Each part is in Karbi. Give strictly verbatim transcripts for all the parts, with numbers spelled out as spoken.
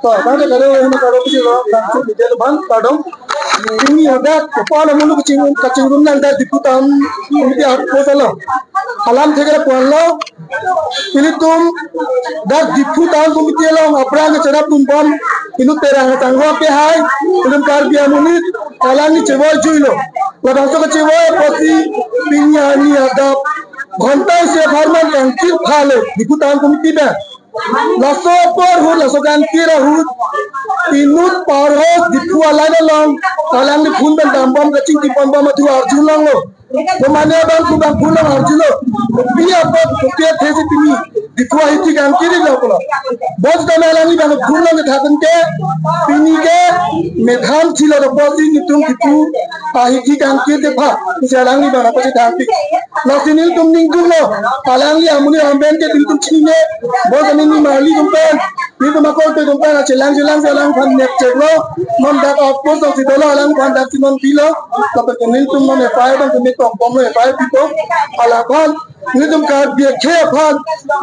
To, tangte kado, hena kado pusi lo, langsung detail ban, kado. Pini hadak, kepala mulu kaching, kachingrum nang dak Diphu Town Committee outpost lo. Alam thekre puan lo. Ilitum dak Diphu Town Committee along aphrang ke cherap dumbom. Inut Terang Tangho pe hai. Ilitum Karbi amonit alangli chevoi juilo. Labangso kachevoi apotsi pini arni adap ghonta isi apharman kangkir phale Diphu Town Committee pen. Laso apor ahut, laso kangkir ahut, inut powerhouse Diphu a-line along alangli phone pen dambom, kachingki ponbom adu arjulonglo. Komane abang ku bang phone along arjulo. Kopi apot, kopi athesi pini Diphu ahithi kangkir-iklo pulo. Bonsitame alangli bang phone along kethapen ke, pini ke methang chilo do posi nelitum Diphu ahithi kangkir de pha. Pusi alangli bang apot si thangpi. Lasi nelitum ningduklo. Alangli amonit amen ke nelitum chinine. Bonsitame nimarli atum pen, nelitum akorte atum pen achelang chelang si alangphan nepcheklo. Non dak outpost alongsi dolo, alangphan daksi non pilo. Lapen nelitum non F I R bang kami tokbomlo, F I R pipo. Alangphan nelitum Karbi akhei aphan,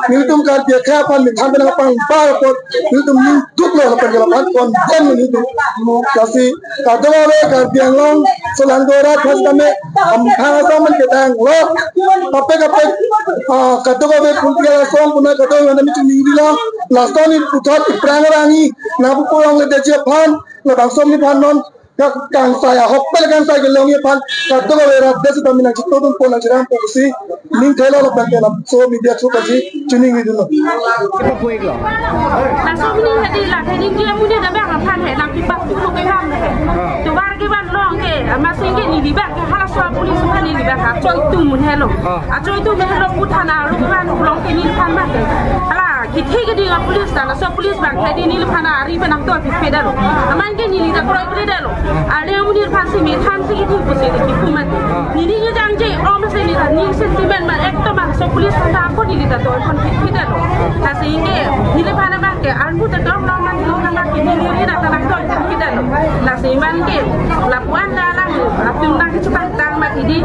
nelitum Karbi akhei aphan methang pen nangpangbar apot nelitum ningduklo, lapen alangphan condemn nelitum. Lasi kadokave Karbi Anglong solangdo arat aphan sitame amphang asong man kedang lo. Kaprek kaprek, ah, kadokave political asong puna kadokave nami chiningrilo. Lason ni puthot iphrang arangji nangpu pulongle detji aphan, labangso amonit aphan non ka-, kangsai ahok pen kangsai kelongji aphan kadokave rat det sitame nangchitodun pon nangcherang pusi ning thelo lapen ke laso media through kachini ningri dunlo. Kipa puik lo. Laso amonit hedi la hedi dia amonit dak bang aphan he, nangkipatu lo ke ham he. Tovar kevan along ke, amatsi ke neli bang ke halaso police aphan neli bang ke achoi atum un helo. Ah. Achoi atum un helo pu thana along van along ke neliphan bang ke. Hala kethe keding apolice ta, laso police bang ke hedi neliphan ari pen nangtoi pipedetlo. Amat ke neli ta kroikredetlo. Arni amonit aphan si methang si kithi pusi neli kipu mati. Neli jangje om si neli ta ning sentimen ma ekto ma so police aphan ta ako neli ta toi pon pipedetlo. Lasi ke neliphan bang ke armu ta dong long nang long nang ke neli ta nangtoi pipedetlo. Lasi amat ke lapu-an ta alang atum nangkechepangtang mati di.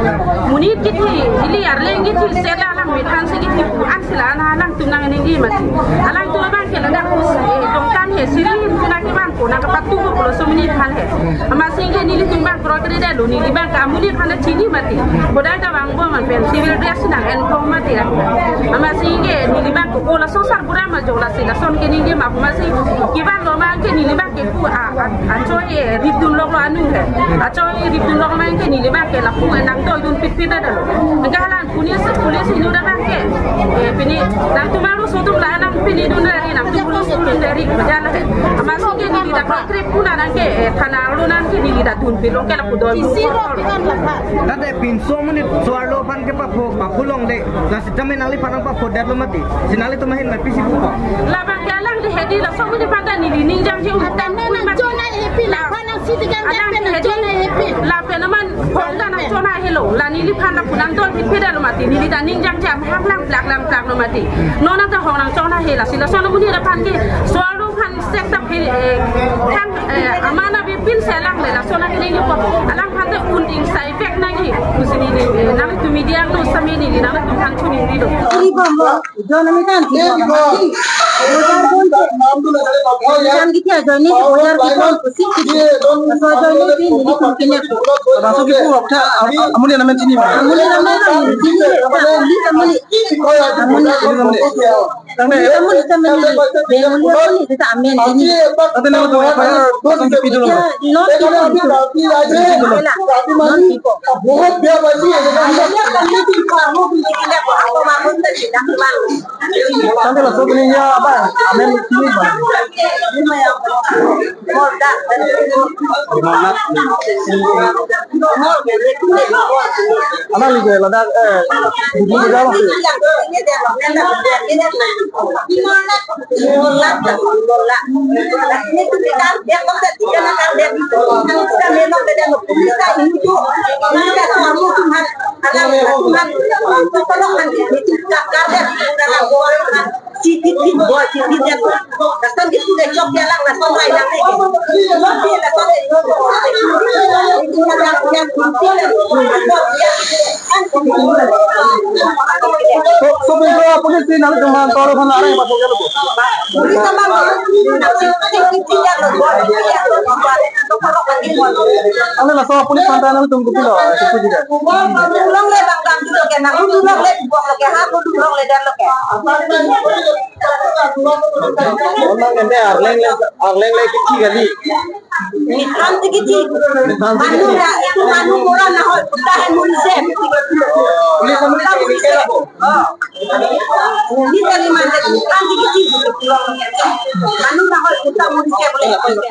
Monit kithi, ili arleng kithi, sela alang methang si kithi pu-an si la-an alangtum nangningri mati. Alangtum bang ke ladak pus, eh, dongkan he, siri hin kuna ke bang ko nangkepatu ko laso amonit aphan he. Amatsi ke nelitum bang kroikredetlo, neli bang ke amonit aphan ta chini mati. Kodai ta vangbom an pen civil dress nang-enpo mati ya. Amatsi ke neli bang ko laso sarbura ma jo lasi lason keningje ma amatsi kevan lo ma ke neli bang ke pu a, a, achoi, eh, ripdun longlo anu he. Achoi ripdun longlo ma ke neli bang ke lapu, eh, nangtoidun pitpit detlo. Nangkahalan police, police inut abang ke. Eh, pini nangtum arloso atum la nang pini dun dari, nangtum arloso dun dari, bajar la he. Amatsi ke neli ta kroikrip puna nang ke, eh, thana arlo nang ke neli ta dunpilo ke lapu doi. Isi ro pingan la ha. Tangte pinso amonit so arlo aphan kepapho, papho longle. Lasitame nangliphan nangpaphodetlo mati. Si nanglitum ahin ma pisi pupo. Labang ke alang de hedi laso amonit aphan ta neli ning jangje un. Tangte nang chona hepi la phan nang si tigang alang pen nang hedi chona hepi. Lapen amat hong ta nang chona helo. La neliphan ta pu nangtoi pipedetlo mati. Neli ta ning jangje amhang lang plak lang plaklo mati. Non ta hong nang chona he lasi laso amonit aphan ke so arlo aphan sek ta phe, eh, thang, eh, amat na bipin si alang le laso nang ningje ko. Alangphan ta un ingsai vek nangji. Pusi neli, eh, nangtum media along sitame neli nangtum aphan chiningrilo. Iri bom lo. Jon ami kan, jon ami kan kita join ni, jon kita, so join ni, neli tum kine. Laso kipu apotha, am-, amonit amen chini ma? Amonit amen chini, chini, chini, chini. Amonit, amonit, amonit. Tangte, amonit, amonit. Amonit, amonit, kita amen chini. Tangte nangtum F I R, dos kipi dolo. Non kipu, non kipu. बहुत बेया Pisces. Tangte laso pini ya apa? Amen ini mana? Anak lagi ladak, eh, di mana jalan sih? So, so, police si nanglitum aphan toro aphan areng paso ke lo. Ane laso police aphan ta nanglitum kopilo, eh, kuku juga. Long le bang bang dolo ke, nang long le bang lo ke, ha long le dan lo ke. Onang ente arleng le, arleng le kithi kali. Mithan si kithi. Mithan si kithi. Manu ra, itu manu mora na hoi, puta hai muri se. Police kami ini ke lapo. Oh. Ini kali mande, mithan si kithi. Manu na hoi, puta muri se bole.